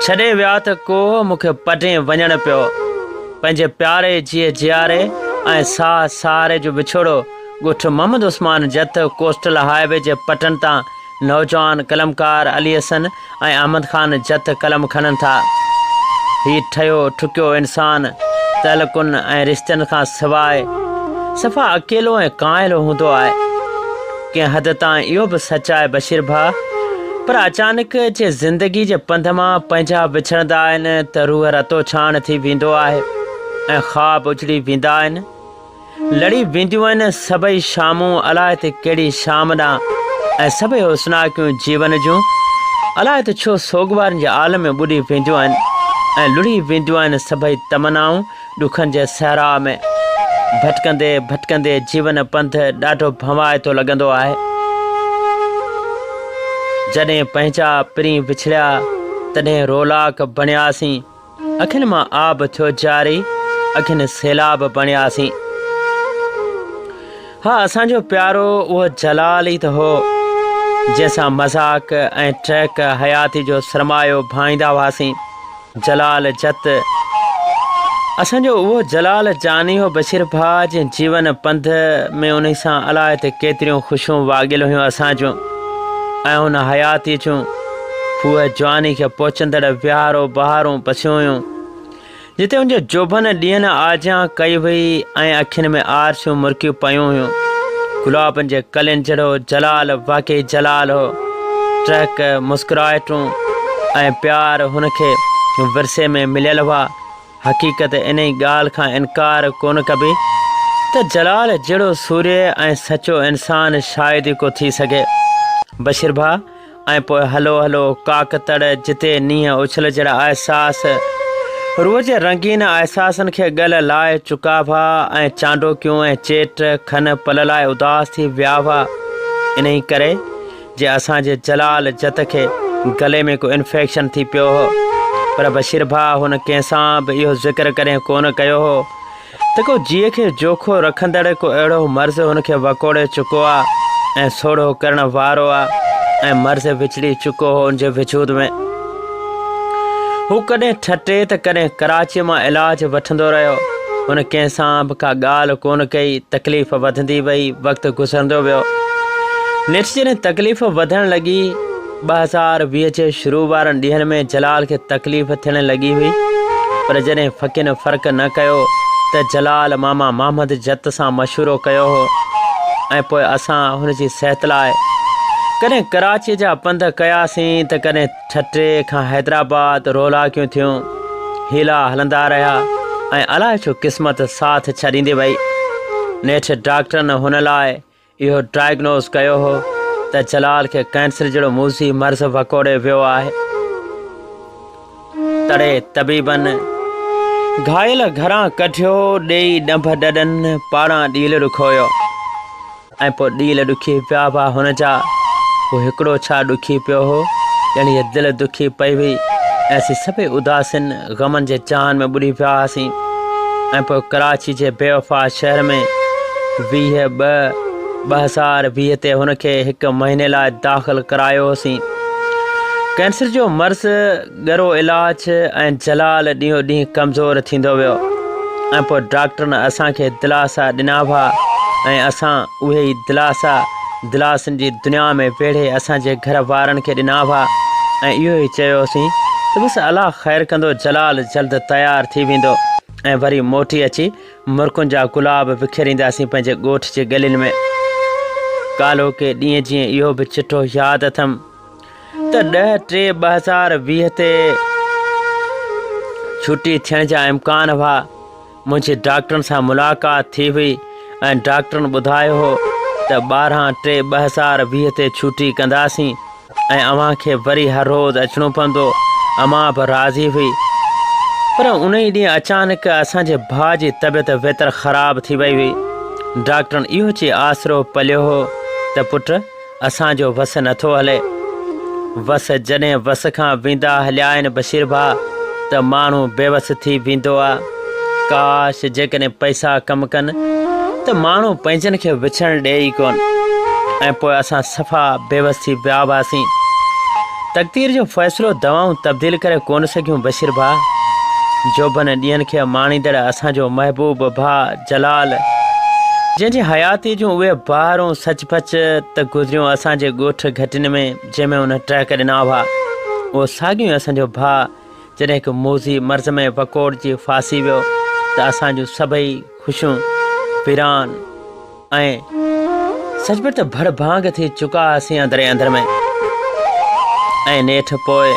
ڇڏي ويا ته ڪوهه مون کي پٽين وڃڻ پيو. پنهنجي پياري جيء جياري ۽ ساهه سهاري جو وڇوڙو ڳوٺ Muhammad Usman Jat coastal highway جي پٽن تان نوجوان قلمڪار علي حسن ۽ احمد خان جت قلم کڻن ٿا. هي ٺهيو ٺڪيو انسان تعلقن ۽ رشتن کان سواء صفا اڪيلو ۽ ڪانئلو هوندو آهي. ڪنهن حد تائين اهو به سچ آهي بشير ڀاء پر اچانڪ جي زندگي جي پنڌ مان پنهنجا وڇڙندا آهن ته روح رتوڇاڻ ٿي ويندو آهي ۽ خواب اجڙي ويندا آهن. لڙي وينديون آهن سڀئي شامون الاء ته ڪهڙي شام ڏانهن ۽ سڀئي حسناڪيون جيون جون الاء ته ڇو سوڳوارين جي عالم ۾ ٻڏي وينديون آهن ۽ لڙهي وينديون آهن سڀئي تمنائون ڏکن جي صحرا ۾ ڀٽڪندي ڀٽڪندي جيون پنڌ ڏاڍو ڀنوائتو لڳندو آهي. جڏهن پنهنجا پرين وڇڙيا تڏهن رولاڪ بڻياسين. اکين مان آب ٿيو جاري، اکين سيلاب بڻياسين. ها اسان جو پيارو اهو جلال ئي ته هو، جنهن سان مذاق ۽ ٽهڪ حياتي جو سرمايو ڀائيندا هئاسين. جلال جت اسان جو اهو جلال جاني هو بشير ڀاء جنهن جيون پنڌ ۾ انهي سان الاء ته ڪيتريون خوشيون واڳيل هيون اسان جون ۽ هن حياتي جون ڦوهه جواني کي پهچندڙ ويهارو بهارون پسيون هيون، جتي هن جي جوڀن ڏينهن آجيان ڪئي هئي ۽ اکين ۾ آرسيون مرڪيون پيون هيون. گلابن جي ڪلين جهڙو جلال واقعي جلال هو. ٽهڪ، مسڪراهٽون ۽ پيار هن کي ورثي ۾ مليل هئا. حقيقت انهي ڳالهه کان انڪار ڪونه ڪبي ته جلال جهڙو سورهيه ۽ سچو انسان شايد ئي ڪو ٿي سگهي. بشير ڀاء ۽ پوء هلو هلو ڪاڪ تڙ جتي نينهن اڇل جهڙا احساس روح جي رنگين احساسن کي ڳل لائي چڪا هئا ۽ چانڊوڪيون ۽ چيٽ کن پل لاء اداس ٿي ويا هئا. انهي ڪري جي اسان جي جلال جت کي گلي ۾ ڪو انفيڪشن ٿي پيو هو. پر بشير ڀاء هن ڪنهن سان به اهو ذڪر ڪڏهن ڪونه ڪيو هو ته ڪو جيء کي جوکو رکندڙ ڪو اهڙو مرض هن کي وڪوڙي چڪو آ ۽ سوڙهو ڪرڻ وارو آ ۽ مرض وچڙي چڪو هو ان جي وجود ۾. هو ڪڏهن ٺٽي ته ڪڏهن ڪراچيء مان علاج وٺندو رهيو. هن ڪنهن سان به ڪا ڳالهه ڪونه ڪئي. تڪليف وڌندي وئي، وقت گذرندو ويو. نيٺ جڏهن تڪليف وڌڻ لڳي، 2020 جي شروع وارن ڏينهن ۾ جلال کي تڪليف ٿيڻ لڳي هئي، پر جڏهن فقين فرق نه ڪيو ته جلال ماما محمد جت سان مشورو ڪيو هو ۽ پوء اسان هن جي صحت لاء ڪڏهن ڪراچيء جا پنڌ ڪياسين ته ڪڏهن ٺٽي کان حيدرآباد رولاڪيون ٿيون، حيلا هلندا رهيا ۽ الائي ڇو قسمت ساٿ ڇڏيندي وئي. نيٺ ڊاڪٽرن هن لاء اهو ڊائگنوز ڪيو هو ته جلال کي ڪئنسر جهڙو موذي مرض وڪوڙي ويو آهي. تڙي طبيبن گهايل گهران ڪڍيو، ڏيئي ڏنڀ ڏڏن پاڙان ڏيل ڏکويو. ۽ پوء ڏيل ڏکي پيا هئا هن جا. هو هڪڙو ڇا ڏکي پيو هو، ڄڻ هيء دل دکي پئي هئي ۽ اسين سڀئي اداسين، غمن جي چاهن ۾ ٻڏي پيا هئاسين. ۽ پوء ڪراچي جي بيوفا شهر ۾ 20 ٻه 2020 تي هن کي هڪ مهيني لاء داخل ڪرايو هوسين. ڪئنسر جو مرض ڳرو علاج ۽ جلال ڏينهون ڏينهن ڪمزور ٿيندو ويو ۽ پوء ڊاڪٽرن اسان کي دلاسا ڏنا هئا ۽ اسان اهي ئي دلاسا دلاسن جي دنيا ۾ ويڙهي اسان جي گهر وارن کي ڏنا هئا ۽ اهو ئي چيوسين ته بس الله خير ڪندو جلال جلد تيار ٿي ويندو ۽ وري موٽي اچي مرڪن جا گلاب وکيرينداسين پنهنجي ڳوٺ جي ڳلين ۾. ڪالهوڪي ڏينهن جيئن اهو به چٽو ياد اٿم ته ڏهه ٽي 2020 تي ڇٽي ٿيڻ جا امڪان هئا. منهنجي ڊاڪٽرن سان ملاقات ٿي هئي ۽ ڊاڪٽرن ٻڌايو هو ته 12 ٽي 2020 تي ڇٽي ڪنداسين ۽ اوهان کي وري هر روز اچڻو پوندو. امان به راضي هئي. پر انهي ڏينهن اچانڪ اسان جي ڀاء جي طبيعت ويتر خراب ٿي وئي هئي. ڊاڪٽرن اهو چئي آسرو پليو هو ته پٽ! اسان جو وس نٿو هلي. وس جڏهن وس کان ويندا هليا آهن بشير ڀاء ته ماڻهو بيوس ٿي ويندو آ. ڪاش جيڪڏهن پئسا ڪم ڪن ته ماڻهو پنهنجن کي وڇڙڻ ڏي ئي ڪون. ۽ پوء اسان صفا بيوس ٿي ويا هئاسين. تقدير جو فيصلو دوائون تبديل ڪري ڪونه سگهيون بشير ڀاء. جوڀن ڏينهن کي ماڻيندڙ اسان جو محبوب ڀاء جلال، جنهن جي حياتيء جون اهي بهارون سچ پچ ته گذريون اسان جي ڳوٺ گهٽين ۾ جنهن ۾ هن ٽهڪ ڏنا هئا، اهو ساڳيو ئي اسان جو ڀاء جڏهن هڪ موذي مرض ۾ وڪوڙجي ڦاسي ويو ته اسان جون سڀئي خوشيون ويران ۽ سچ پچ ته ڀڙ ڀانگ ٿي چڪا هئاسين اندر ئي اندر ۾. ۽ نيٺ پوء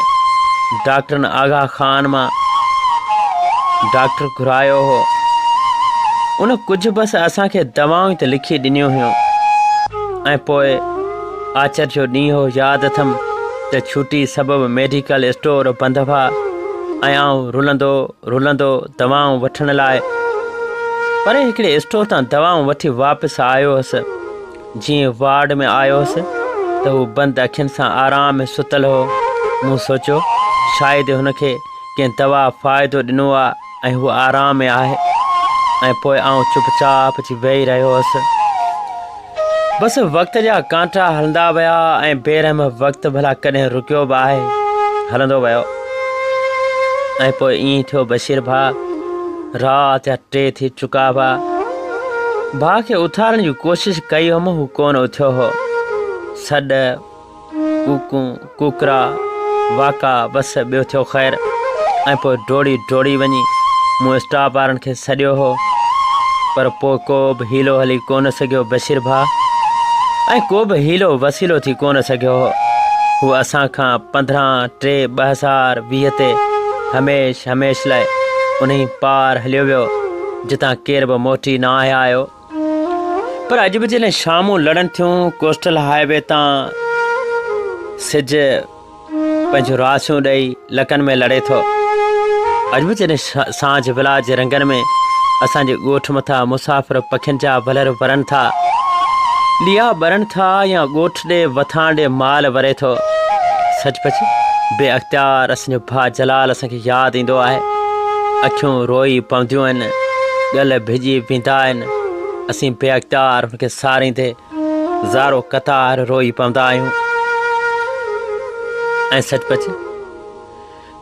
ڊاڪٽرن آغا خان مان ڊاڪٽر گهرايو هو. ان ڪجهه بس اسان کي دوائون ئي ته لکي ڏنيون هيون. ۽ پوء آچر جو ڏينهن هو ياد اٿم ته ڇٽي سبب ميڊيڪل اسٽور بند هئا ۽ آئون رلندو رلندو دوائون وٺڻ لاء پري هڪڙي اسٽور تان دوائون وٺي واپس آيو هوس. جيئن وارڊ ۾ آيو هوس ته هو بند اکين سان آرام ۾ ستل هو. مون سوچيو شايد هن کي ڪنهن دوا فائدو ڏنو آ ۽ هو آرام ۾ آهي ۽ پوء آئون چپ چاپ اچي ويهي رهيو هوس. بس وقت جا ڪانٽا هلندا ويا ۽ بي رحم وقت ڀلا ڪڏهن رڪيو به آهي، هلندو ويو ۽ پوء ائين ٿيو بشير ڀاء رات جا ٽي ٿي چڪا هئا. ڀاء کي اٿارڻ جي ڪوشش ڪئي هئم هو ڪونه اٿيو هو. سڏ ڪوڪون، ڪوڪرا، واڪا، بس ٻيو ٿيو خير ۽ پوء ڊوڙي ڊوڙي وڃي مون اسٽاف وارن کي سڏيو هو پر پوء ڪو به حيلو هلي ڪونه سگهيو بشير ڀاء ۽ ڪو به حيلو وسيلو ٿي ڪونه سگهيو هو. هو اسان کان 15 ٽي 2020 تي هميش هميش لاء انهي پار هليو ويو جتان ڪير به موٽي ناهي آيو. پر اڄ به جڏهن شامون لڙن ٿيون ڪوسٽل هاء وي تان سج پنهنجون راسيون ڏئي لڪن ۾ لڙي ٿو. اڄ به جڏهن سانجهه ولا جي رنگن ۾ اسان جي ڳوٺ مٿان مسافر پکين جا ولر ورن ٿا، ڏيئا ٻرن ٿا يا ڳوٺ ڏي وٿاڻ ڏي مال وري ٿو، سچ پچ بي اختيار اسان جو ڀاء جلال اسان کي ياد ايندو آهي. اکيون روئي پونديون آهن، ڳل ڀڄي ويندا آهن. اسين بي اختيار هن کي ساريندي زارو قطار روئي پوندا آهيون ۽ سچ پچ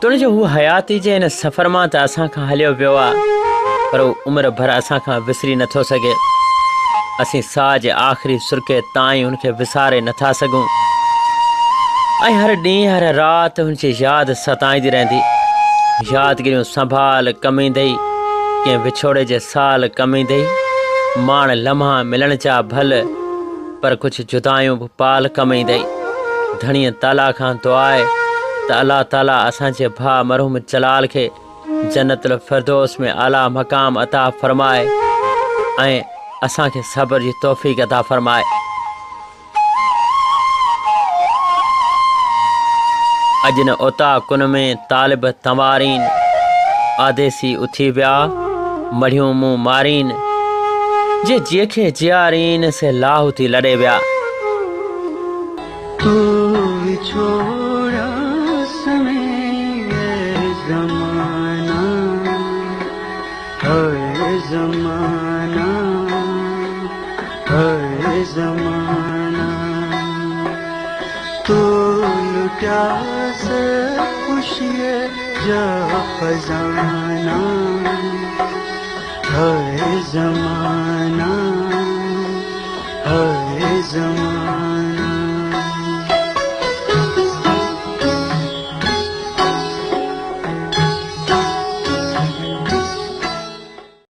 توڻي جو هو حياتي جي هن سفر مان ته اسان کان هليو ويو آ پر هو عمر ڀر اسان کان وسري نٿو سگهي. اسين ساهه جي آخري سرڪي تائين هن کي وساري نٿا سگهون ۽ هر ڏينهن هر رات هن جي ياد ستائيندي رهندي. يادگيريون سنڀال ڪم ايندئي، ڪنهن وڇوڙي جي سال ڪم ايندئي، ماڻ لمحا ملڻ جا ڀل پر ڪجهه جدايون به پال ڪم ايندئي. ڌڻيء تعاليٰ کان دعا آهي ته الله تعاليٰ اسان جي ڀاء مرحوم جلال کي جنت الفردوس ۾ اعليٰ مقام عطا فرمائي ۽ اسان کي صبر جي توفيق عطا فرمائي. اڄ نه اوطاقن ۾ طالب تنوارين، آديسي اٿي ويا مڙهيون مون مارين، جي جيء کي جيارين سي لاهوتي لڏي ويا. تو وڇوڙا سمي اي زمانا هاء زمانا هاء زمانا تو لٽيا سڀ خوشيء جا خزانا هاء زمانا هاء زمانا.